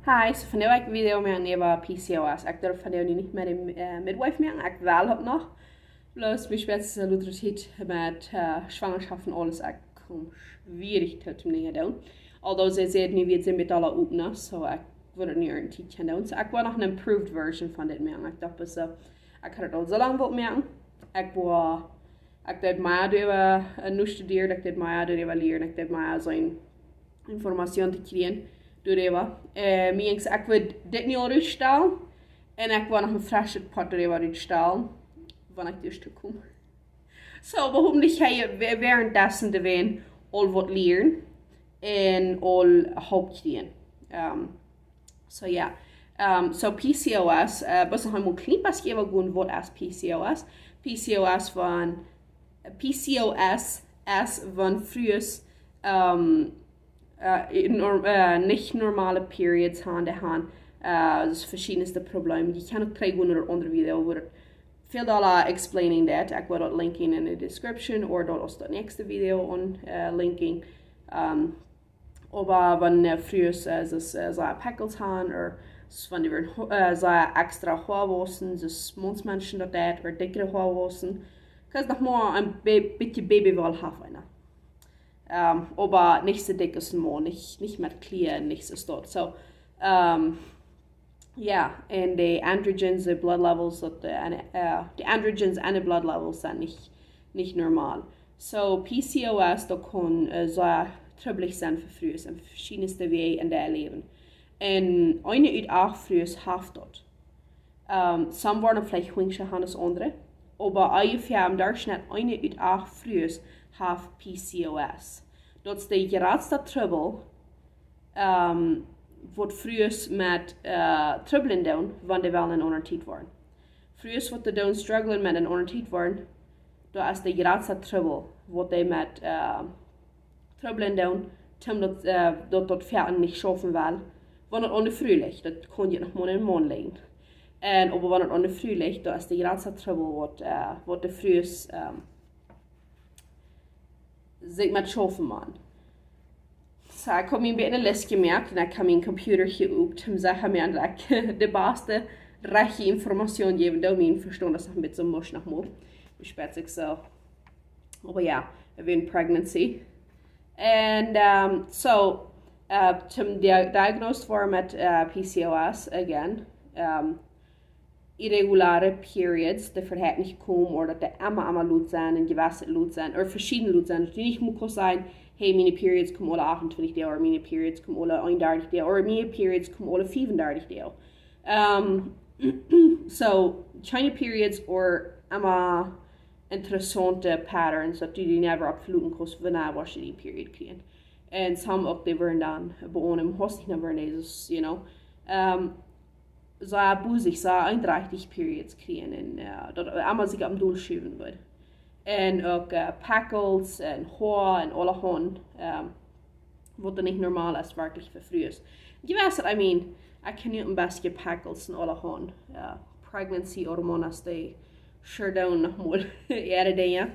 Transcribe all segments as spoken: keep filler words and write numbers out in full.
Hi, so vondoag woa ekj een Video moaken äwa P C O S. Ekj durf vondoag nu nich mea de äh, Midwife moaken, ekj well daut noch. Bloos, mie spät es een luther Tiet met äh, Schwangerschaft un aules. Ekj kom schwierich to, to Dinja doonen. Although see säden nu, wie sent met aule open, so ekj wudd nu een Tiet kjennen doonen. So ekj woa noch een improved version von dit moaken. Ekj docht, so, ekj haud daut aul soo lang wult moaken. Ekj woa, ekj deed mea doaräwa äh, nu studieren, ekj deed mea doaräwa lieren, ekj deed mea soo Information to kjrieen doaräwa. Äh, mie jinkj, ekj wudd dit nu aul rutstalen un ekj woa noch een freschet Poat doaräwa rutstalen, wan ekj doa to kom. So, oba hopentlich ha jie wäa-, wäarent dessen doawäajen aul waut lieren un aul Help kjrieen. Ähm, so, jo. Ähm, so P C O S, äh, bloos noch eemol kjlien bät äwagonen, waut es P C O S? P C O S von, P C O S es wan Frues ähm, äh, norm äh, nich normale Periods han, dee han äh, daut es veschiedne Probleme. Jie kjennen uk trigj gonen no daut aundre Video, wua daut väl dolla explaining daut. Ekj woa daut linken en de description, or daut es daut näakjste Video aun äh, linken. Ähm, oba wan äh, Frues äh, daut äh, soo Pekjels han, or s- wan dee wellen ho- äh, soo extra Hoa wausen, daut Mansmenschen daut deit, or dikjre Hoa wausen, kaust noch mau een be- bät Babywoll haben, ne? Ähm, oba nich soo dikj aus een Maun, nich, nich met Kjleeda, nich soo stoakj. So, ähm, jo, un de androgens, de blood levels, daut de, äh, de androgens un de blood levels sent nich, nich normal. So, P C O S, daut kaun äh, soo trubblich sennen fa Frues en veschiedne Wäaj en äa Läwen. Un eene ut acht Frues haft daut. Ähm, some woaren veleicht weinja han aus aundre, oba onjefäa em Derchschnitt eene ut acht Frues haft P C O S. Daut es de jratsta Trubbel, ähm, waut Frues met äh, Trubbel doonen, wan dee wellen en Ontiet woaren. Frues waut dee doonen strugglen met en Ontiet woaren, daut es de jratsta Trubbel, waut dee met äh, Trubbel doonen, toom daut äh, daut, daut Foaken nich schaufen well, wan daut aun de Fru licht. Daut kaun je noch mau aun een Maun lijen. Un oba wan daut aun de Fru licht, daut es de jratsta Trubbel waut, äh, waut de Frues ähm, sikj met schaufen motten. So, ekj hab mie een bät een List jemoakt un ekj hab mienen Computer hia op, om secha to moaken daut ekj de baste rajchte Information jäwen doo. Mien Vestaunt es noch een bät musch noch mol. Mie spät sikj soo. Oba jo, wea pregnancy. Un ähm, so, äh, toom dia- diagnosed woaren met äh, P C O S, again. Ähm, irregulare Periods, dee veleicht nich komen, or daut dee emma, emma lot sent un jewess lot sent, or veschiedne lot sent. Daut dee nich mea kaust sajen, hey, miene Periods komen aule achtuntwintich Doag, or miene Periods komen aule eenundartich Doag, or miene Periods komen aule fiefundartich Doag. Ähm, so, kjeene Periods, or emma interessaunte Patterns, daut du die never opp veloten kaust, wanea woascht du diene Period kjrieen. Un some uk, dee woaren dan beonen, hast nich never, you know. Ähm, soo busy, soo eendreichtig Periods kjrieen un äh, daut emma sikj opp dol schuwen woat. Un uk äh, Pekjels un Hoa un aulahaunt, ähm, waut dan nich normal es werkjlich fa Frues. Jie weeten, I mean, ekj kjenn nu een bät Pekjels un aulahaunt. Äh, pregnancy hormones, dee sure doonen noch mol äare Dinja.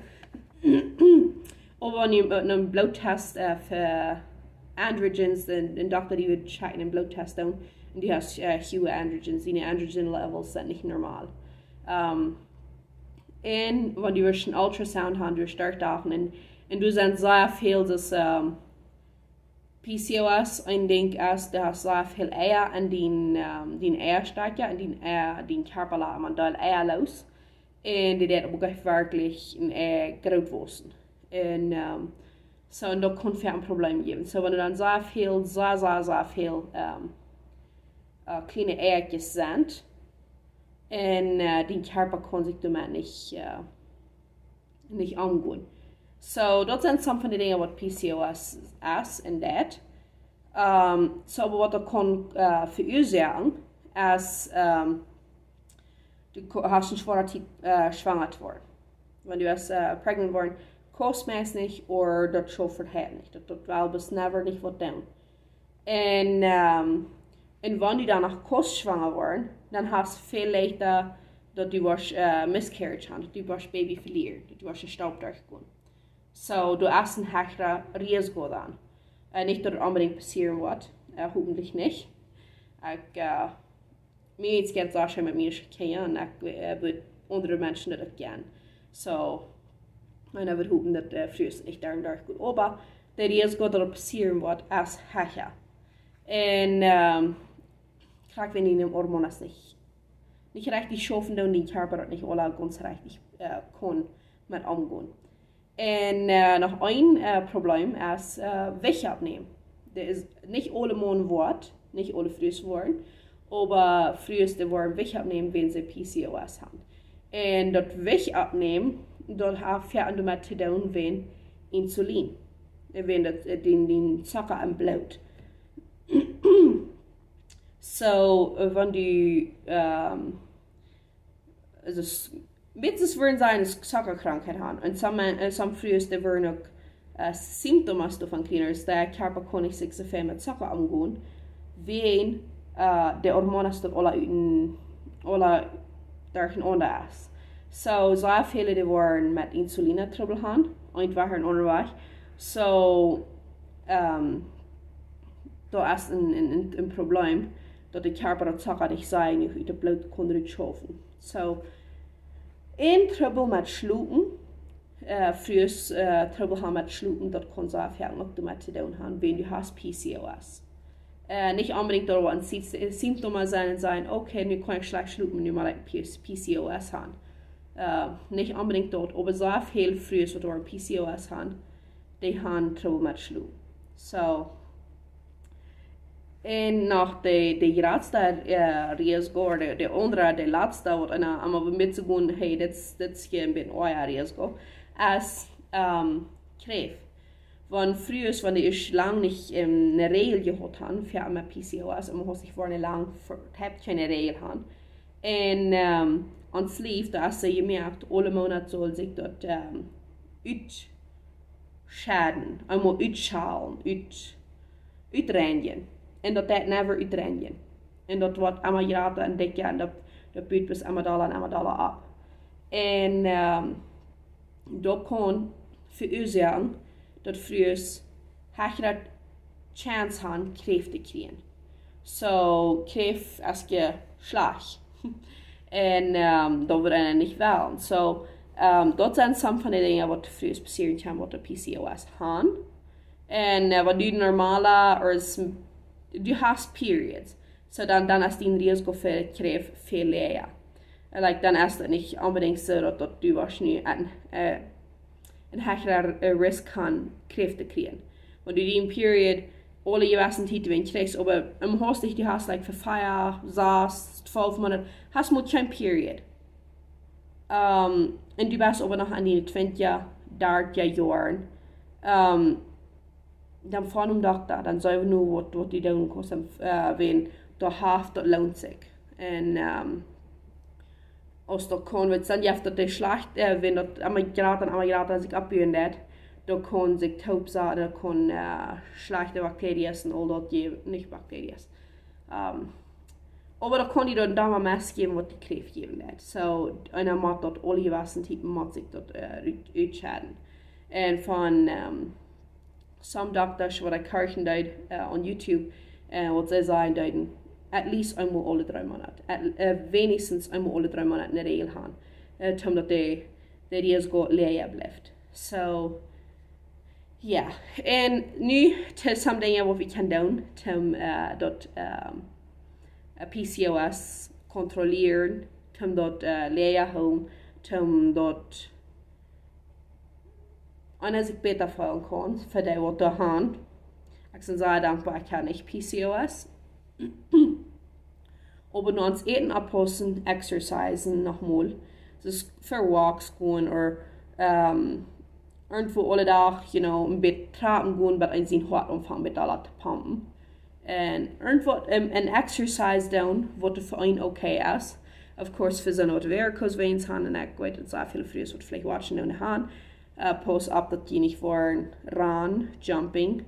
Oba wan du äh, een Bloodtest äh, fa androgens, dan, dan Dokta dee woat checken, een Bloodtest doonen, un du hast äh, huage androgens, diene androgen levels sent nich normal. Ähm, un wan du woascht een Ultrasound han, du woascht doa dachen, un, un du sitst sea väl, daut ähm, P C O S, een Dinkj es, du hast sea väl Eia en dien, ähm, dien Eiastock, jo, en dien Eia, dien Kjarpa lat een Deel Eia loos. Un dee deit oba uk werkjlich een Ei groot wausen. Un ähm, so, un daut kaun fa een Problem jäwen. So, wan du dan sea väl, sea, sea, sea väl ähm, äh, kjliene Eiakjes sent, un äh, dien Kjarpa kaun sikj doamet nich äh, nich omgonen. So, daut sent some von de Dinja waut P C O S es un deit. Ähm, so, oba waut daut kaun äh, veuasoaken, es ähm, du ko- hast een schwoaret Tiet äh, schwanger to woaren. Wan du hast äh, pregnant woaren, kaust meist nich, or daut schauft veleicht nich. Daut, daut well bloos never nich waut doonen. Un ähm, un wan du dan noch kaust schwanger woaren, dan hast väl leichta daut du woascht äh, miscarriage han, daut du woascht Baby velieren, daut du woascht een Staup derchgonen. So, du hast een hechret Risiko dan. Äh, nich daut daut onbedinjt passieren woat, äh, hopentlich nich. ekj, uh, mie es gaunz soo scheen met mie, ekj kaun, un ekj, uh, wudd aundre Menschen daut uk gonen. So, un ekj wudd hopen daut, uh, Frues nich doarenn derch gonen. Oba de Risiko daut daut passieren woat, es hecha. Un, um, krakjt wan dee Hormonen nich, nich rajcht schaufen doonen, dee Kjarpa daut nich aula gaunz rajcht, uh, kaun met omgonen. Un, uh, noch een, uh, Problem es, uh, Jewicht oppnämen. Daut es nich aule Mana woaren, nich aule Frues woaren, oba Frues dee woaren Jewicht oppnämen, wan see P C O S haben. Un daut Jewicht oppnämen, daut haft väl doamet to doonen, wan Insulin, wan daut, uh, dän, dän Zucka em Bloot. So, uh, wan du, um, also, s-, meistens wudden see eene Zuckakrankheit haben. Un some, uh, some Frues, dee wudden uk, uh, Symptomen doavon kjrieen, daut de Kjarpa kaun nich sikj soo väl met Zucka omgonen, wan, uh, de Hormonen daut aula ut, aula derchenaunda es. So, soo väle dee woaren met Insulin Trubbel haben, eefach een aundren Wajch. So, um, daut es een, een, een, een Problem, daut de Kjarpa daut Zucka nich soo jenuach ut daut Bloot kaun rutschaufen. So, un Trubbel met schlopen, uh, Frues, uh, Trubbel haben met schlopen, daut kaun soo väl uk doamet to doonen haben, wan du hast P C O S. Uh, nich onbedingt daut waut een Sy-, Symptomen sennen un sajen, okay, nu kaun ekj schlajcht schlopen, nu mott ekj P-, P C O S haben. Uh, nich onbedingt daut, oba soo väl Frues waut P C O S haben, dee haben Trubbel met schlopen. So, un noch de, de jratste, uh, Risiko, de, de aundra, de latsta, waut eena emma met to doonen, hey, dit, dit es een bät een Risiko, es, um, Kjräft. Wan Frues, wan dee ieescht lang nich, um, eene Regel jehaut haben, väl met P C O S, un haft sikj fa eene lange Tiet kjeene Regel haben. Un, um, ons Lief, daut es soo jemoakt, aule Moonat saul sikj daut, um, utscheiden, eemol utschalen, ut-, utreinjen. Un daut deit never utreinjen. Un daut woat emma jrata un dikja un daut, daut but bloos emma dolla un emma dolla opp. Un, um, daut kaun veruasoaken daut Frues hechre Chance haben, Kjräft to kjrieen. So, Kjräft es je schlajcht. Un, um, daut wudd eena nich wellen. So, um, daut sent some von de Dinja waut Frues passieren kaun, waut P C O S haben. Un, uh, wan du normal, or es, du hast Periods. So dan, dan es dien Risiko fa Kjräft väl läaja. Uh, like, dan es daut nich onbedingt soo daut, daut du woascht nu een, uh, een hechret, uh, Risk haben, Kjräft to kjrieen. Wan du dien Period aule jewesse Tiet wan kjrichst, oba em haustich, du hast, like, fa fief, sas, twalf Moonat, hast mau kjeen Period. Um, un du best oba noch aun dee twintja, dartja Joaren. Um, dan foa nom Dokta, dan seen wie nu waut, waut dee doonen kaun, uh, wan daut haft, daut loont sikj. Un, um, aus daut kaun, wiels dan jeft daut dee schlajcht, uh, wan daut emma jrata un emma jrata sikj oppbuen deit, daut kaun sikj toop saten, daut kaun, uh, schlajchte Bakterien un aul daut je-, nich Bakterien. Um, oba daut kaun dee dan, dan mau Mest jäwen waut dee Kjräft jäwen deit. So, eena mott daut aule jewesse Tiet mott sikj daut, uh, ut-, utscheiden. Un von, um, some Dokta waut ekj horchen deed, uh, on YouTube, uh, waut see sajen deeden, at least eemol aule dree Moonat. At, uh, weens eemol aule dree Moonat eene Regel haben. Uh, toom daut dee, dee Risiko läaja blift. So, jo. Un nu to some Dinja waut wie kjennen doonen, toom, uh, daut, um, uh, P C O S kontrollieren, toom daut, uh, läaja hoolen, toom daut eena sikj bäta feelen kaun, fa dee waut doa haben. Ekj sie sea dankboa, ekj hab nich P C O S. Oba nu ons Äten oppaussen, exercisen nochmol. Dus fa walks gonen, or, um, irjentwoo aule Dach, you know, een bät trappen gonen, bat eent sien Hoat aunfangt met dolla to pumpen. Un irjentwaut, um, een exercise doonen, waut fa eent okay es. Of course, fa soone waut varicose veins haben, un ekj weet daut sea väl Frues waut veleicht watchen doonen haben. Uh, pauss opp daut jie nich woaren run, jumping,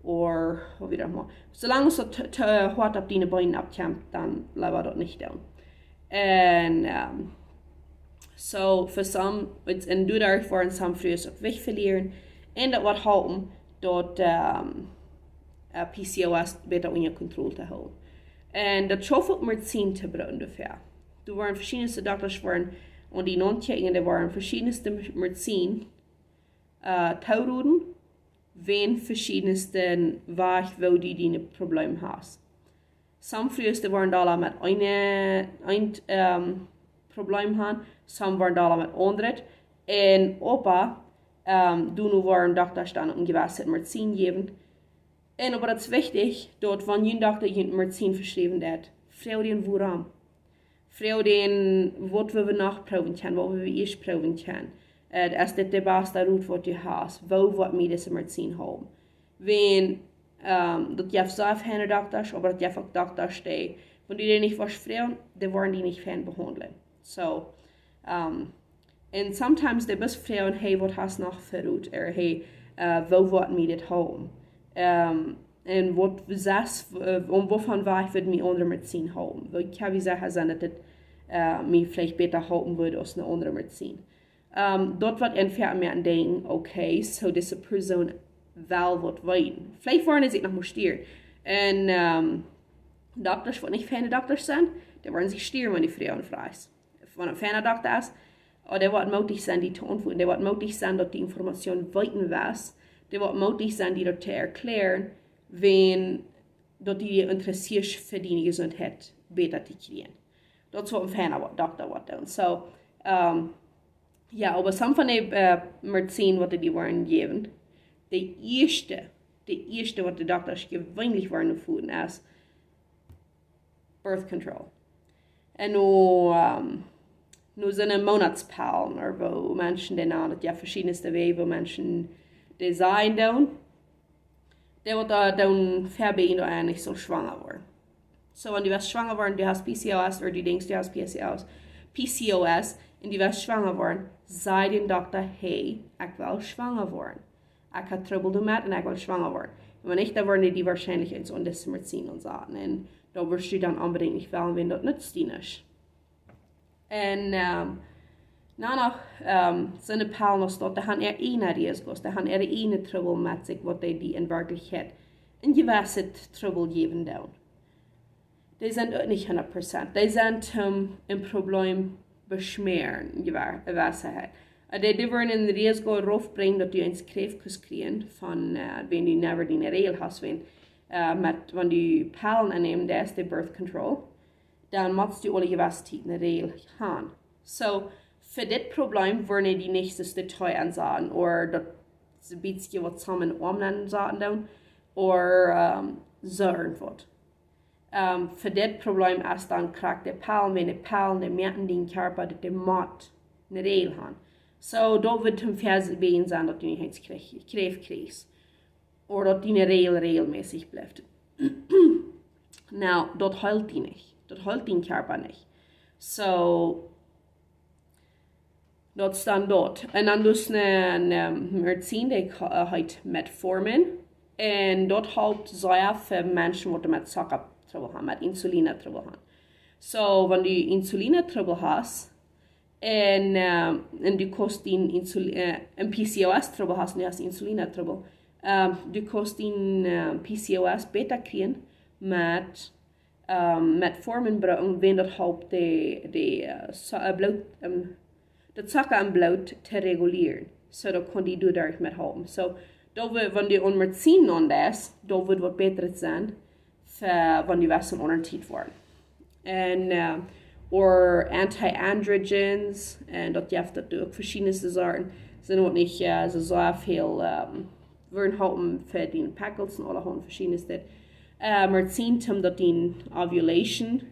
or, waut wia daut mau. Soo lang aus daut to, to hoat opp diene Been oppkjemt, dan leewa daut nich doonen. Un, um, so, fa some, it's, un doaderch woaren some Frues uk Jewicht velieren. Un daut woat halpen daut, um, uh, P C O S bäta unja Kontroll to hoolen. Un daut schauft uk Medizin to brucken doafäa. Doa woaren veschiedne Doktasch woaren aun die nonkjikjen, doa woaren veschiedne Medizin uh, toroden, wan veschiedne Wajch woo du dien Problem hast. Some Frues woaren dolla met een, een um, Problem haben, some woaren dolla met aundret. Un oba, um, doano woaren Doktasch dan uk een jewesset Medizin jäwen. Un oba daut es wichtich, daut wan een Dokta die Medizin veschriewen deit, froag dän wuarom. Froag dän, waut wie noch proowen kjennen, waut wie ieescht proowen kjennen. Uh, es dit de baste Rot waut du hast? Woo woat mie dise Medizin halpen? Wan, um, daut jeft sea feine Doktasch, oba daut jeft uk Doktasch, dee, wan du dee nich woascht froagen, dee woaren die nich fein behaundlen. So, um, and sometimes dee bloos froagen, hey, waut hast noch fa Rot? Or hey, uh, woo woat mie dit halpen? Um, un waut sest, uh, un wuavon Wajch wudd mie aundre Medizin halpen? Woo kaun wie secha sennen daut dit uh, mie veleicht bäta halpen wudd aus eene aundre Medizin? Um, daut woat een väl mea een Dinkj, okay, so dise Persoon well waut weeten. Veleicht woaren see sikj noch mol stieren. Un, um, Doktasch waut nich feine Doktasch sent, dee woaren sikj stieren, wan du froagen froagst. Wan een feina Dokta es, oh, dee woat mootich sennen die to auntwuaden, dee woat mootich sennen daut du Information weeten west, dee woat mootich sennen die daut to erkjlären, wan daut du die interessieescht fa diene Jesuntheit bäta to kjrieen. Daut es waut een feina Dokta woat doonen. So, um, jo, oba some von de uh, Medizin waut dee woaren jäwen, de ieeschte, de ieeschte waut de Doktasch jeweenlich woaren froagen es birth control. Un nu, um, nu sent Moonatspellen, ooda woo Menschen dee nanen, daut jeft veschiedne Wäaj, woo Menschen dee sajen doonen. Dee woat doa doonen vebie daut eena nich saul schwanga woaren. So, wan du west schwanga woaren, du hast P C O S, ooda du denkjst, du hast P C O S, P C O S, un du west schwanga woaren, saj dän Dokta, hey, ekj well schwanga woaren. Ekj hab Trubbel doamet un ekj well schwanga woaren. Un wan nich, dan woaren dee die woarschienlich eent aun dise Medizin aunsaten. Un daut wurscht du dan onbedinjt nich wellen, wan daut nutzt die nich. Un, um, dan noch, um, sent de Pellen aus daut, dee haben äare eejne Risikos, dee haben äare eejne Trubbel met sikj, waut dee die en Werkjlichkjeit een jewesset Trubbel jäwen doonen. Dee sent uk nich hundat Prozent. Dee sent, um, een Problem beschmäaren, jewa-, Jewessenheit. Uh, dee, dee woaren een Risiko raufbrinjen, daut du eent Kjräft kaust kjrieen von, uh, wan du never diene Regel hast, wan, uh, met, wan du Pellen aunnemen deist, de birth control, dan motst du aule jewesse Tiet eene Regel haben. So, fa dit Problem woaren dee die nich daut Detail aunsaten, ooda daut see een bät waut toop aunsaten doonen, ooda, um, soo irjent waut. Um, fa dit Problem es dan krakjt de Pellen, wan de Pellen, dee moaken dien Kjarpa daut dee mott eene Regel haben. So, daut woat een Vers sennen daut du nich eent Kjräft, Kjräft kjrichst. Ooda daut diene Regel regelmäßig blift. Nu, daut halpt die nich. Daut halpt dien Kjarpa nich. So, daut es dan daut. Un dan dus eene, eene Medizin, dee ka-, uh, heet Metformin. Un daut halpt sea fa Menschen waut met Zucka Trubbel haben, met Insulina Trubbel haben. So, wan du Insulina Trubbel hast, un, uh, un du kaust dien Insul-, uh, een P C O S Trubbel hast, un du hast Insulina Trubbel, um, du kaust dien, uh, P C O S bäta kjrieen met, um, Metformin brucken, wan daut halpt de, de, uh, Su-, uh, Bloot, um, de Zucka em Bloot to regulieren. So, daut kaun die doaderch methalpen. So, daut woat, wan du aun Medizin aun deist, daut woat waut bäta sennen, fa wan du west aune Tiet woaren. Un, uh, ooda anti-androgens, un daut jeft daut uk veschiedne Sorten. Sent waut nich, uh, soo, soo väl, um, woaren halpen fa dien Pekjels un aulahaunt veschiedne. Uh, Medizin toom daut dien Ovulation,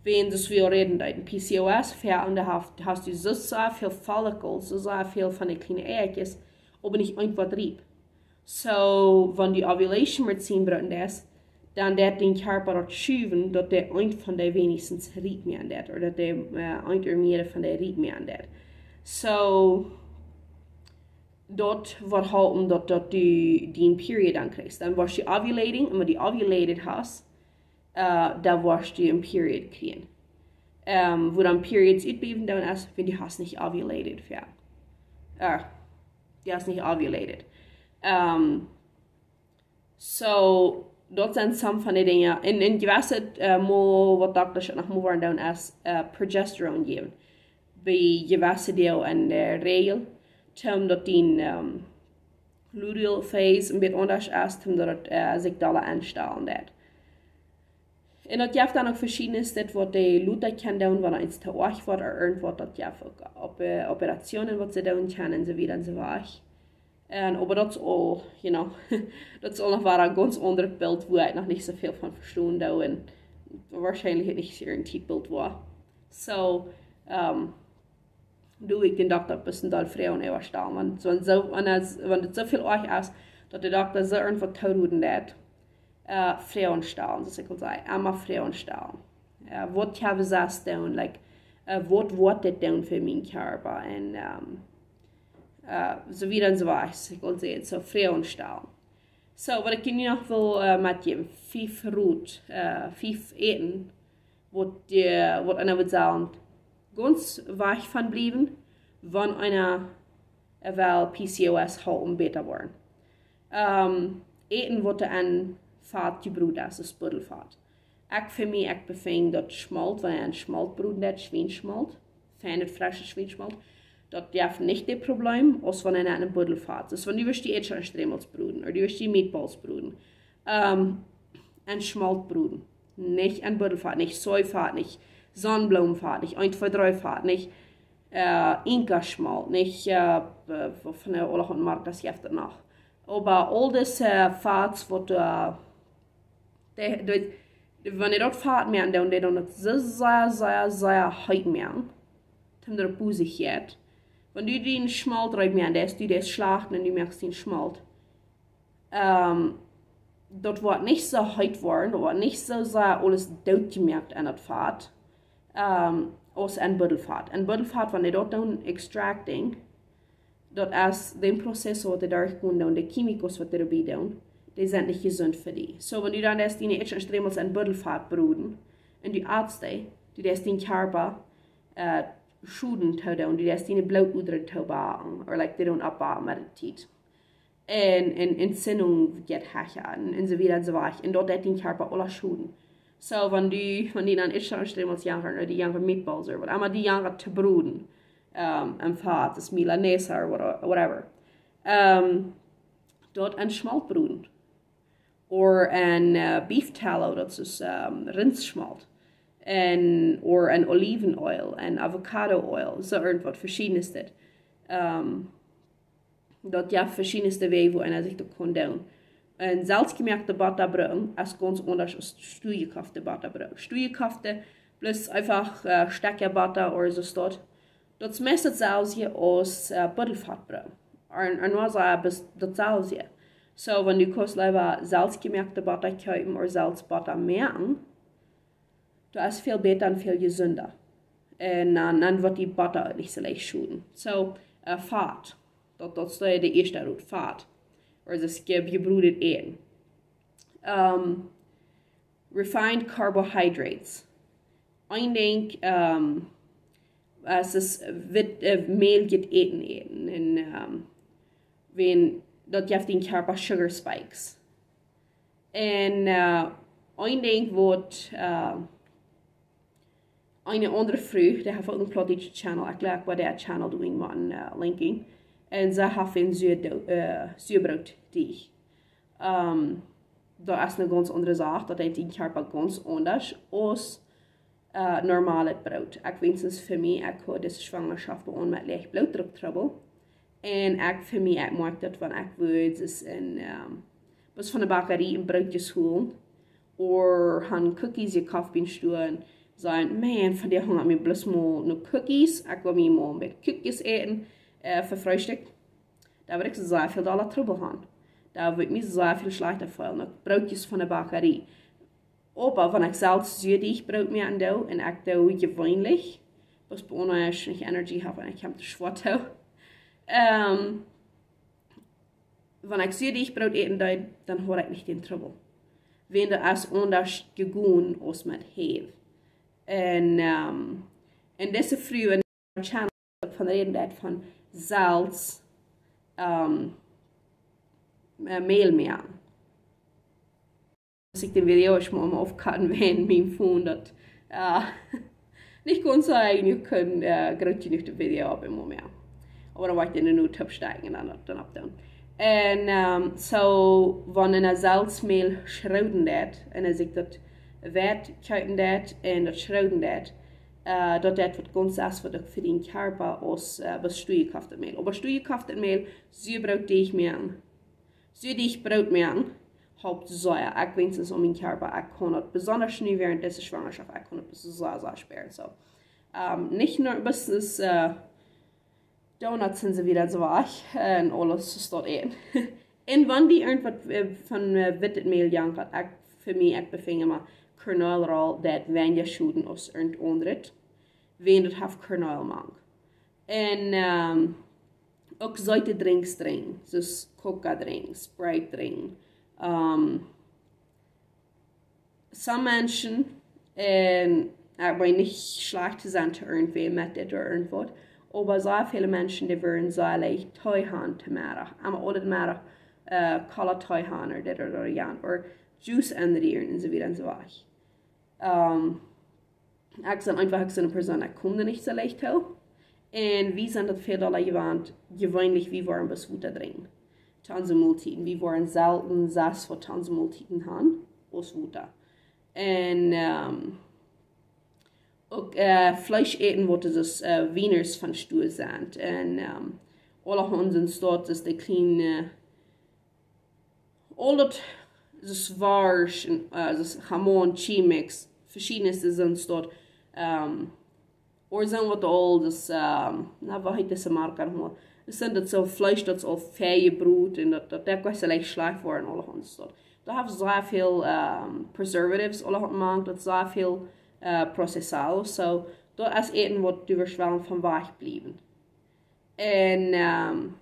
wan, soo aus wie aul räden, daut P C O S, fa, un dan hast, hast du soo, soo väl Follicles, soo, soo väl von de kjliene Eikjes, oba nich eent waut riep. So, wan du Ovulation Medizin brucken deist, dan deit dien Kjarpa daut schuwen, daut dee eent von dee weens riep moaken deit, ooda daut dee, uh, eent ooda mea von dee riep moaken deit. So, daut woat halpen daut, daut du dien Period dan kjrichst. Dan woascht du ovulating, un wan du ovulated hast, uh, dan woascht du een Period kjrieen. Um, woo dan Periods utbliewen dan es, wan du hast nich ovulated, jo. Uh, du hast nich ovulated. Um, so, Daut sent some von de Dinja. Un, un jewesse, äh, mol waut Dokta noch mol woaren doonen es, äh, Progesterone jäwen. Bie jewesse Deel en de Räajel, toom daut dien, ähm, luteal phase een bät aundasch es, toom daut et, äh, sikj dolla aunstalen deit. Un daut jeft dan uk veschiednes, dit waut de Dokta kaun doonen, wan eent too oajch woat, ooda irjent waut, daut jeft uk op, äh, Operationen waut see doonen kjennen un soo wieda un soo wajch. Un, oba daut es aul, you know, daut es aul noch wada een gaunz aundret Bilt, wua ekj noch nich soo väl von vestonen doo un woarschienlich nich sea een Tiet Bilt woa. So, ähm, doo ekj dän Dokta bloos een Deel Froagen äwa stalen, wan, wan soo, wan et, wan et soo väl oajch es, daut de Dokta soo irjent waut too roden deit, äh, Froagen stalen, soo aus ekj aul säd, emma Froagen stalen. Äh, waut haben see doonen, like, äh, waut woat dit doonen fa mienen Kjarpa? Un, ähm, äh, soo wieda un soo wajch, soo ekj aul säd, soo Froagen stalen. So, waut ekj junt nu noch well, äh, metjäwen, fief Rot, äh, fief Äten, waut, äh, waut eena woat sellen gaunz wajch von bliewen, wan eena, äh, well P C O S haft un bäta woaren. Ähm, Äten waut en Fat jebroden es, es Buddelfat. Ekj fa mie, ekj befinj daut Schmolt, wan eena Schmolt broden deit, Schwienschmolt, feinet, freschet Schwienschmolt, daut jeft nich daut Problem, aus wan eena en Buddelfat. Dus wan du woascht dien Ätje en Stremels broden, ooda du woascht dien meatballs broden, ähm, en Schmolt broden. Nich en Buddelfat, nich Soifat, nich Sonnenblumenfat, nich eent, twee, dree Fat, nich, äh, Inka Schmolt, nich, äh, äh, von de aule Markes jeft et noch. Oba aul dise, äh, Fats waut, äh, de, de, wan dee daut Fat moaken doonen, dee doonen daut sea, sea, sea, sea heet moaken. Toom daut bosich jeit. Wan du dien Schmolt reed moaken deist, du deist schlachten un du moakst dien Schmolt. Ähm, daut woat nich soo heet woaren, daut woat nich soo sea aules dootjemoakt en daut Fat, ähm, aus en Buddelfat. En Buddelfat, wan dee daut doonen extracting, daut es dän Prozess waut dee derchgonen doonen, de Chemicals waut dee doabie doonen, dee sent nich jesunt fa die. So, wan du dan deist diene Ätje en Stremels en Buddelfat broden, un du atst dee, du deist dien Kjarpa, äh, Schoden too doonen, du deist diene Blootodren too backen, or like, dee doonen oppbacken met de Tiet. Un, un Entzündung jeit hecha un, un soo wieda un soo wajch. Un daut deit dien Kjarpa aula Schoden. So, wan du, wan du dan Ätje en Stremels jankat, ooda du jankat meatballs, ooda waut emma du jankat to broden, ähm, en Fat, es Milanesa, ooda whatever. Ähm, daut en Schmolt broden. Or en, äh, beef tallow, daut es, ähm, Rintschmolt. Un, or en olive oil, en avocado oil, soo irjent waut veschiednes dit. Ähm, daut jeft veschiedne Wäaj, woo eena sikj daut kaun doonen. Un selfstjemoakte Botta brucken es gaunz aundasch aus stoajekoffte Botta brucken. Stoajekoffte, bloos eefach, äh, Stekja Botta ooda soo waut. Daut es meist daut selwje aus, äh, Buddelfat brucken. Un, un waut es daut selwje? So, wan du kaust leewa selfstjemoakte Botta kjeepen ooda selfst Botta moaken, daut es väl bäta un väl jesunda. Un dan, dan woat dee Botta uk nich soo leicht schoden. So, äh, Fat. Daut, daut es de, de ieeschte Rot, Fat. Ooda daut es je-, jebrodet Äten. Ähm, refined carbohydrates. Een Dinkj, ähm, es, es witt, äh, mäl jeit Äten äten. Un, ähm, wan, daut jeft dän Kjarpa sugar spikes. Un, äh, een Dinkj waut, äh, eene aundre Fru, dee haft uk een plautdietschen Channel, ekj jleew ekj woa dän Channel doa unjen, äh, linken. Un see haft een Sua-, äh, Suabrootdeajch. Ähm, daut es eene gaunz aundre Sach, daut deit dän Kjarpa gaunz aundasch aus, äh, normalet Broot. Ekj weens fa mie, ekj haud dise Schwangerschaft bie aun met leicht Blootdrucktrubbel. Un ekj fa mie, ekj moakj daut wan ekj wudd, es en, ähm, waut von de Bakarie een Broot jeholt, ooda haud Cookies jekoft biem Stoa, säd: "Man, vondoag hungat mie bloos mol no Cookies, ekj well mie mol een bät Cookies äten, äh, fa Freestikj." Dan wudd ekj sea väl dolla Trubbel haben. Dan wudd ekj mie sea väl schlajchta feelen, no Brootjes von de Bakarie. Oba wan ekj selfst Suadeajbroot moaken doo, un ekj doo jeweenlich, bloos bie aun wan ekj nich Energie hab un ekj hab to schwoa too. Ähm, wan ekj Suadeajbroot äten doo, dan haud ekj nich dän Trubbel. Wiels daut es aundasch jegonen aus met Häw. Un, ähm, un dise Fru en Channel von räden deit von selfst, ähm, äh, Mäl moaken. Aus ekj dän Video, ekj mott am aufkatten, wan mien Phone daut, äh, nich kunn seenen, ekj kunn, äh, groot jenuach daut Video opp een Moment. Oba dan woa ekj dän nu toopstonen un dan, dan oppdoonen. Un, ähm, soo, wan eena selfst Mäl schroden deit, un aus ekj daut Weit kjeepen deit un daut schroden deit, äh, daut deit waut gaunz aundasch waut uk fa dän Kjarpa aus, äh, waut stoajekofftet Mäl. Oba stoajekofftet Mäl, Suadeajbroot dee ekj mie aun. Suadeajbroot moaken, halpt sea. Ekj weens aun mien Kjarpa, ekj kaun daut, besonda nu wäarent dise Schwangerschaft, ekj kaun daut sea, sea spieren. Soo, ähm, nich nuscht, äh, Donuts un soo wieda un soo wajch, äh, un aules soo daut äten. Un wan die irjentwaut, äh, von, äh, wittet Mäl jankat, ekj, fa mie, ekj befinj mie, Kernel Oil deit weinja schoden aus irjent aundret, wan daut haft Kernel Oil mank. Un, ähm, uk seete Drinks drinkjen, soo aus Coca drinkjen, Sprite drinkjen. Ähm, some Menschen, un ekj well nich schlajcht sennen to irjentwäm met dit ooda irjentwaut, oba sea väle Menschen, dee wellen sea leicht Tee haben to Meddach. Emma aule Meddach, äh, kola Tee haben, ooda dit ooda jant, ooda Juice aunrieren un soo wieda un soo wajch. Ähm, ekj sie eefach, ekj sie eene Persoon, ekj kom doa nich soo leicht too. Un wie sent daut väl dolla jewant, jeweenlich, wie woaren bloos Wota drinkjen to onse Moltieden. Wie woaren selden sest waut to onse Moltieden haben, aus Wota. Un, ähm, uk, äh, Fleesch äten, waut es, äh, Wieners von Stua sent. Un, ähm, aulahaunt sent doa, daut es de kjliene, aul daut, daut Worscht, un, äh, daut Jamón, Chemex, veschiedne sent doa, ähm, ooda sent waut aul, daut, ähm, na, waut heet dise Marke noch mol? Daut sent daut soo Fleesch, daut es aul väajebrot un daut, daut, daut kaun leicht schlajcht woaren, aulahaunt doa. Daut haft sea väl, ähm, preservatives, aulahaunt mank, daut sea väl, äh, procesados. Soo, daut es Äten, waut du woascht wellen von wajch bliewen. Un, ähm,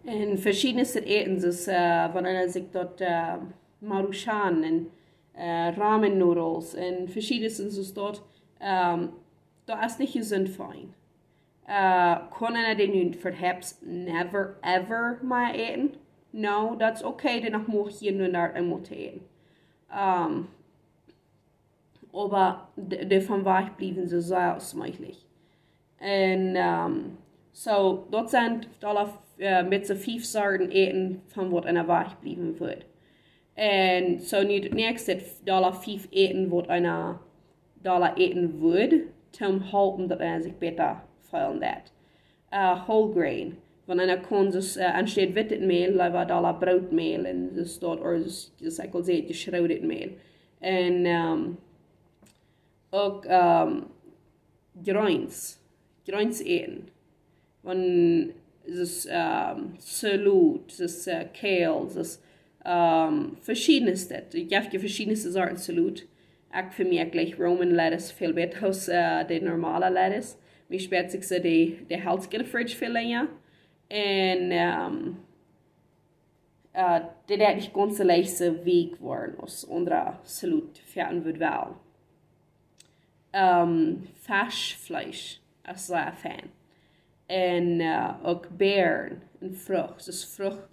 un veschiedne Äten, soo aus, äh, wan eena sikj daut, äh, Maruchan un, äh, Ramen Noodles un veschiedne soo aus daut, ähm, daut es nich jesunt fa eenen. Äh, kaun eena dän nu perhaps never ever mea äten? No, daut es okay, dän noch mol hia un doa eemol to äten. Ähm, oba de, de von wajch bliewen soo sea aus mäajlich. Un, ähm, soo, daut sent dolla, äh, met soo fief Sorten Äten von waut eena wajch bliewen wudd. Un soo nu daut näakjste, dolla fief Äten waut eena dolla äten wudd, toom halpen daut eena sikj bäta feelen deit. Äh, whole grain. Wan eena kaun soo aus, äh, aunstaut wittet Mäl, leewa dolla Brootmäl un soo aus daut, ooda soo aus, soo aus ekj aul säd, jeschrodet Mäl. Un, ähm, uk, ähm, Greens. Greens äten. Wan, soo aus, ähm, Salot, soo aus, äh, Kale, soo aus, ähm, veschiedne. Daut jeft veschiedne Sorten Salot. Ekj fa mie, ekj jlikj Romaine lettuce väl bäta aus, äh, de normale lettuce. Mie spieet sikj soo de, de helt sikj enne Fridge väl lenja. Un, ähm, äh, dee deit nich gaunz soo leicht soo weekj woaren aus aundre Salot fa eenen wudd wellen. Ähm, Fischfleesch es sea fein. Un, äh, uk Beeren un Frucht. Daut es Frucht,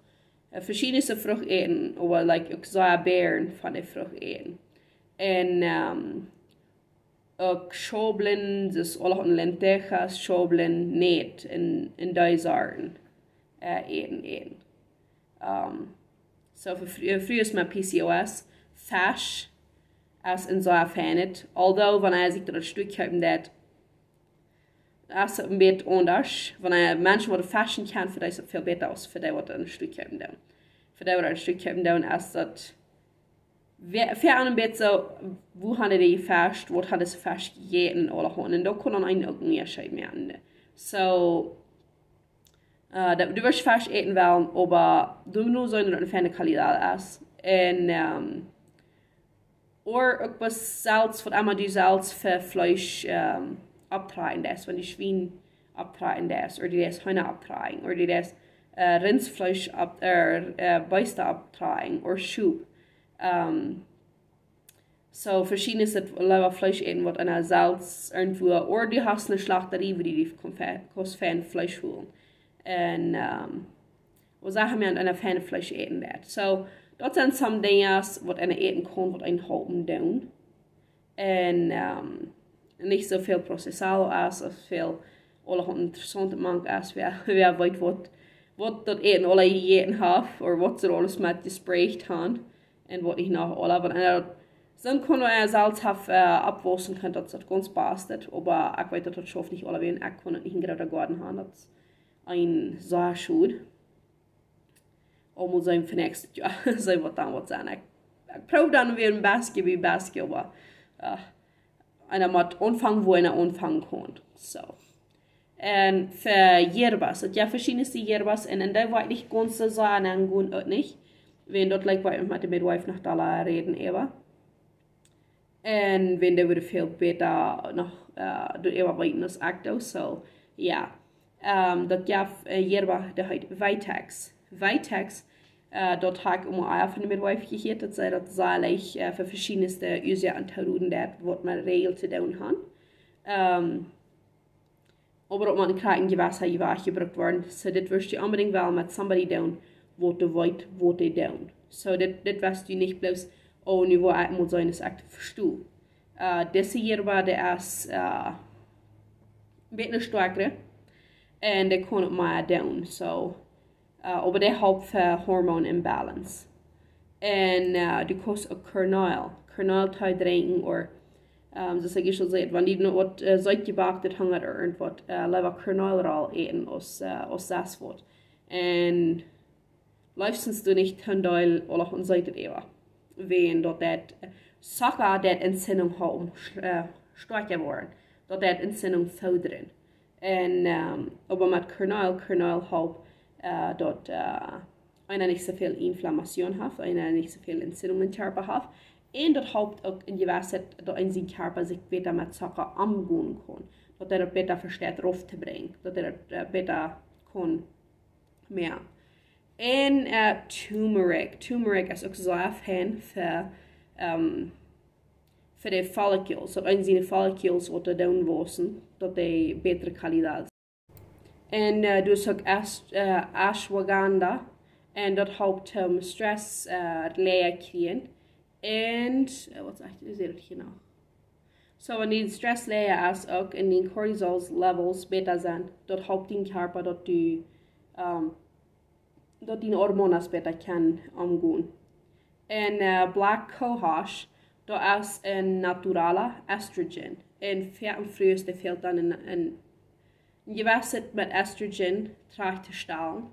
äh, veschiedne Frucht äten, oba, like, uk sea Beeren von de Frucht äten. Un, ähm, uk Schaublen, daut es aulahaunt lentejas, Schaublen, Nät un, un dee Sorten, äh, äten, äten. Ähm, soo fa Fru-, äh, Frues met P C O S, Fisch es een sea feinet. Although, wan eena sikj daut Stekj kjeepen deit, es daut een bät aundasch. Wan eena Menschen waut Fisch kjennen, fa dee es daut väl bäta aus fa dee waut een Stekj kjeepen doonen. Fa dee waut een Stekj kjeepen doonen, es daut ve-, fa een bät soo, woo haben dee jefischt, waut haben see Fisch jejäten un aulahaunt. Un daut kaun dan eena uk nich scheen moaken. Soo, äh, daut, du woascht Fisch äten wellen, oba du motst seenen daut daut eene feine Qualität es. Un, ähm, ooda uk waut selfst, waut emma du selfst fa Fleesch, ähm, opptrakjen deist, wan du Schwien opptrakjen deist, ooda du deist Heena opptrakjen, ooda du deist, äh, Rintfleesch opp-, äh, äh, Beesta opptrakjen, ooda Schop. Ähm, soo, veschiedne Sorten, leewa Fleesch äten, waut eena selfst irjentwoo, ooda du hast eene Schlachterie, wua du die kaust fe-, kaust fein Fleesch holen. Un, ähm, waut sajen wie aun een fein Fleesch äten deit. Soo, Daut sent some Dinja waut eena äten kaun, waut eenen halpen doonen. Un, ehm, nich soo väl procesado es, of väl aule interessaunt mank es, wäa, wäa weet waut, waut daut Äten aula jejäten haft, ooda waut see aules met jesprecht haben, un waut nich noch aula, wan eena daut, dan kaun eena selfst haft, eh, oppwaussen, kaun daut, daut gaunz bastet, oba ekj weet daut daut schauft nich aula wäa, ekj kaun daut nich en grooten Goaden haben, daut es een sea schod. Aul mott sennen fa näakjstet Joa, see waut dan waut sennen. Ekj, ekj proow dan wada een bät bie bät, oba, eh, eena mott aunfangen, wua eena aunfangen kaun. So. Un fa hierbas, daut jeft veschiedne hierbas, un, un dee weet ekj gaunz soo sea aun goot uk nich. Wan daut, like, waut ekj met de midwife noch doa räden äwa. Un wan dee wudden väl bäta noch, eh, doaräwa weeten aus ekj doo. So, jo. Ehm, daut jeft, eh, hierba, dee heet Vitex. Vitex, eh, daut hab ekj emol ea von de midwife jehieet, daut see daut sea leicht, eh, fa veschiedne Uasoaken to roden deit, waut met Räajlen to doonen haft. Ehm, Oba daut mott een krakjt jewesse Jewicht jebrukt woaren. So, dit wurscht du onbedinjt wellen met somebody doonen, waut dee weet, waut dee doonen. So, dit, dit wurscht du nich bloos, oh, nu woa ekj mol seenen, daut ekj daut vesto. Eh, dise hia, dee es, eh, een bät stoakja. Un dee kaun uk mea doonen. So, eh, oba dee halpt fa hormone imbalance. Un, eh, du kaust uk Kernel, Kernel Tee drinkjen, ooda, ehm, soo aus ekj aul säd, wan du noch waut, eh, Seet jebackt hast, Hunga ooda irjentwaut, eh, leewa Kernel Rol äten aus, eh, aus sest waut. Un leefstens doo nich too väl aul noch een Seet äwa. Wan daut, daut, eh, Zucka deit Entzündung haben, sch-, eh, stoakja woaren. Daut deit Entzündung föddren. Un, ehm, oba met Kernel, Kernel halpt, eh, daut, eh, eena nich soo väl Inflammatie haft, eena nich soo väl Entzündung em Kjarpa haft. Un daut halpt uk een jewesset, daut eena sien Kjarpa sikj bäta met Zucka omgonen kaun. Daut hee daut bäta vesteit rauf to brinjen. Daut hee daut, eh, bäta kaun moaken. Un, eh, turmeric. Turmeric es uk sea fein fa, ehm, fa de follicles, daut eena siene follicles waut doonen wausen, daut dee bätre Qualität. Un, eh, du hast uk ash-, eh, ashwagandha, un daut halpt om Stress, eh, läaja kjrieen. Un, eh, waut sajcht, ekj see daut hia noch. So, wan dee Stress läaja es uk un dee Cortisol Levels bäta sent, daut halpt dien Kjarpa daut du, ehm, daut dien Hormonen bäta kaun omgonen. Un, eh, Black Cohosh, daut es een naturala Estrogen. Un fa, un Frues dee fält dan een, een, een jewesset met Estrogen trigj to stalen.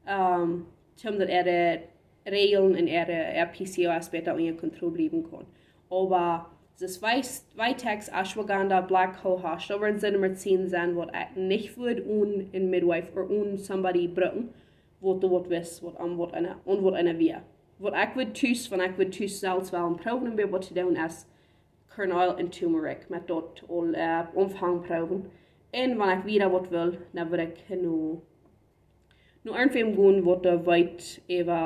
Ehm, om daut äare Räajlen un äare, äa P C O S bäta unja Kontroll bliewen kaun. Oba, daut es Vit-, Vitex, Ashwagandha, Black Cohosh, daut woaren Sinn met zeen sennen, waut ekj nich wudd onen een midwife ooda onen somebody brucken, waut doa waut wist, waut aun waut eena, aun waut eena wia. Waut ekj wudd tus, wan ekj wudd tus selfst wellen proowen, waut to doonen es Kernel un Turmeric, met daut aul, eh, aunfangen proowen. Un wan ekj wada waut well, dan wudd ekj no, no irjentwäm gonen, waut dee weet äwa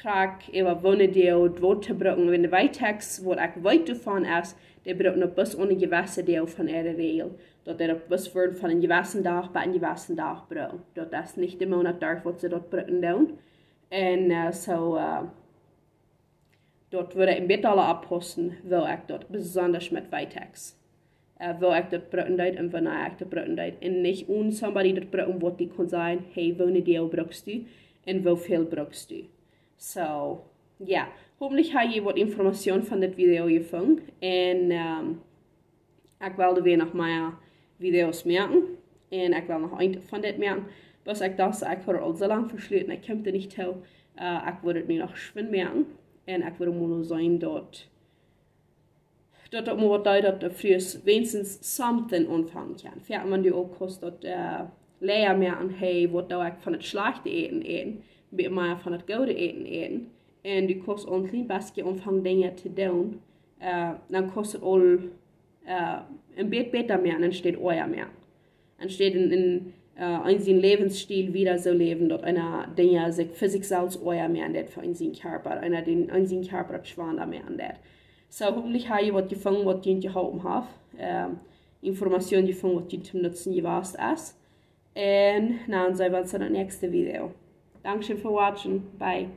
krakjt, äwa woone Deel waut to brucken. Wan de Vitex, waut ekj weet doavon es, dee brucken daut bloos opp een jewesset Deel von äare Räajel. Daut dee daut bloos woaren von een jewessen Dach bat een jewessen Dach brucken. Daut es nich de Moonat derch waut see daut brucken doonen. Un, eh, so, eh, daut wudd ekj een bät aula oppaussen, woo ekj daut besonda met Vitex, eh, woo ekj daut brucken deed un wanea ekj daut brucken deed. Un nich onen somebody daut brucken, waut dee kaun sajen, hey, woone Deel brukst du un woo väl brukst du. So, jo, hopentlich ha jie waut Information von dit Video jefungen. Un, ehm, ekj well wada noch mea Videos moaken. Un ekj well noch een von dit moaken. Bloos ekj docht, ekj haud aul soo lang veschloten, ekj kjeem doa nich too. Eh, ekj wudd daut nu noch schwind moaken. Un ekj wudd mol seenen daut, daut daut mol waut deed, daut de Frues weinichstens something aunfangen kjennen. Fa wan du uk kaust daut, eh, läaja moaken, hey, waut doo ekj von daut schlajchte Äten äten, bät mea von daut goode Äten äten. Un du kaust aul een kjlien bät aunfangen Dinja to doonen, eh, dan kaust du aul, eh, een bät bäta moaken, enne Städ oaja moaken. Enne Städ en, en, eh, en sien Läwensstiel wada soo läwen, daut eena Dinja sikj fa sikj selfst oaja moaken deit, fa en sien Kjarpa, eena dän, en sien Kjarpa daut schwanda moaken deit. So, hopentlich ha jie waut jefungen, waut junt jeholpen haft. Ehm, Information jefungen, waut junt toom Nutzen jewast es. Un dan seenen wie ons en daut näakjste Video. Dankscheen fa watching. Bye.